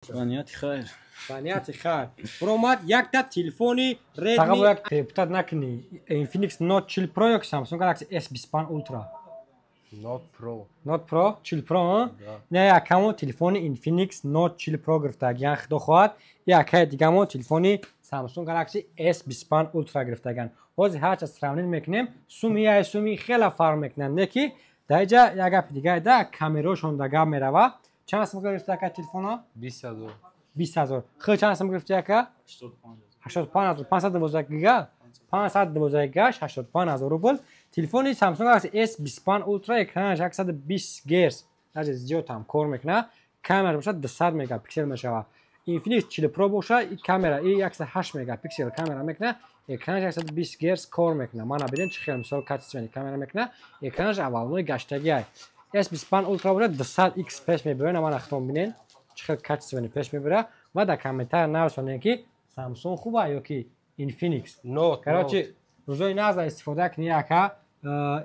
Ба нияти хайр. Ба нияти хайр. Буромад якта телефони Redmi. Фақат бояд перепутать накунӣ. Infinix Note 40 Pro ё Samsung Galaxy S25 Ultra? Note Pro. Note Pro, 40 Pro, не, якамо телефони Infinix Note 40 Pro гирифтагиян, худо хоҳад. Якаи дигамо телефони Samsung Galaxy S25 Ultra гирифтагиян. Ҳозир ҳарча сравнить мекунем, суми яй суми хела фарқ мекунанд, не ки дар иҷа як гапи дигаи да камерошон да гап мерава. Чанд сум гирифта, ака, телефоно? 20 000. 20 000. Хел чанд сум гирифти, ака? 85 000. 512 гига, 512 гигаш 85 000 рубл. Телефони Samsung Galaxy S25 Ultra экранаш 120 герц, даже зиёд ҳам кор мекунад, камера бошад 200 мегапиксел мешавад. Infinix 40 Pro боша, и камера и 108 мегапиксел камера мекунад, экранаш 120 герц кор мекунад. Мана бинем, чӣ хел, мисол, качественный камера мекунад, экранаш аввалнои гаштагиай. S25 Ultra бошад 200 x пеш мебарад. Мана хитон бинен, чӣ хел качественный пеш мебарад. Ва дар комментария нависонем, ки Samsung хуба ё ки Infinix. Note. Короче, рӯзои наза истифода кунӣ, ака.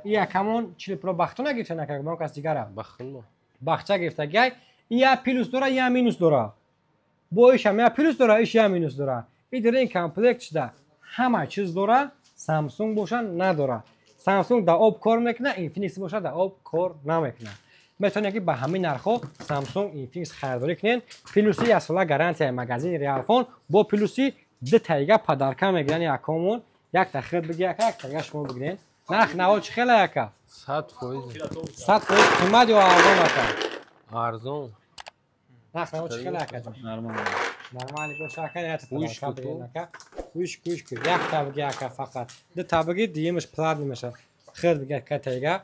И акамон 40 Pro бахто нагирифта, нака бо кас дигара? Бахтно. Бахча гирифтагиай. Я плюс дора, я минус дора. Бо ишам я плюс дора, иш я минус дора. И дар ин комплект шуда ҳама чиз дора, Samsung боша надора. Samsung да об кор мекуна, Infinix боша да об кор намекуна. Метавонед, ки ба ҳамин нархҳо Samsung, Infinix харидорӣ кунед, плюси яксола гарантияи магазини Realfon, бо плюси ду тайга подарка мегиранд якомон. Якта хирд биги, яка, як тайга шумо бигирен. Нарх наво чӣ хела, яка? 100%. 100% қимат ё арзон, ака? Арзон. Нарх наво чӣ хела, акаҷон? Нормально. Нормально боша, ака, якта Гӯш подарка ку. бигирен, ака. Гӯш, гӯш ку, якта биги, ака, фақат ду та биги, дуюмаш платный мешавад. Хирд биги, ака, тайга.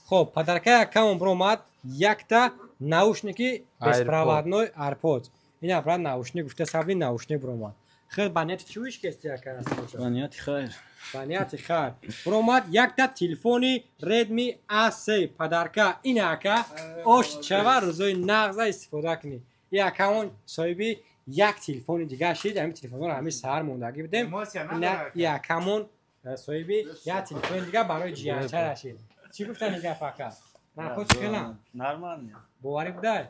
Хоб, подарка якамон биромад якта наушники беспроводной AirPods. Ина брат наушник гуфта сабли наушник биромад. Хир ба нияти чӣ виш кести, ака? Ба нияти хайр. Ба нияти хайр. Биромад якта телефони Redmi A3 подарка. Ина, ака, ош чава, рӯзои нағза истифода кунӣ. И акамон соҳиби як телефони дигар шид. Ҳамин телефонҳоро ҳамин саҳар мондагӣ будем. Ина и акамон соҳиби як телефони дигар барои ҷиянча шид. Чӣ гуфтани гап, ака? Нархҳо чӣ хелам? Нормально. Боварӣ будай,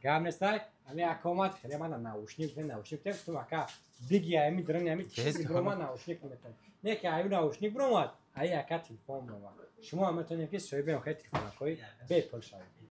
гап нестай. Ҳами ака омад, хеле мана наушник гуфтем, наушник гуфтем, гуфтем, ака, биги, ами драни ами чизи биромад, наушник метавон. Не ки аю наушник биромад, ай ака телефон биромад. Шумо ҳам метавонед, ки соҳиби охири телефонҳои бепул шавед.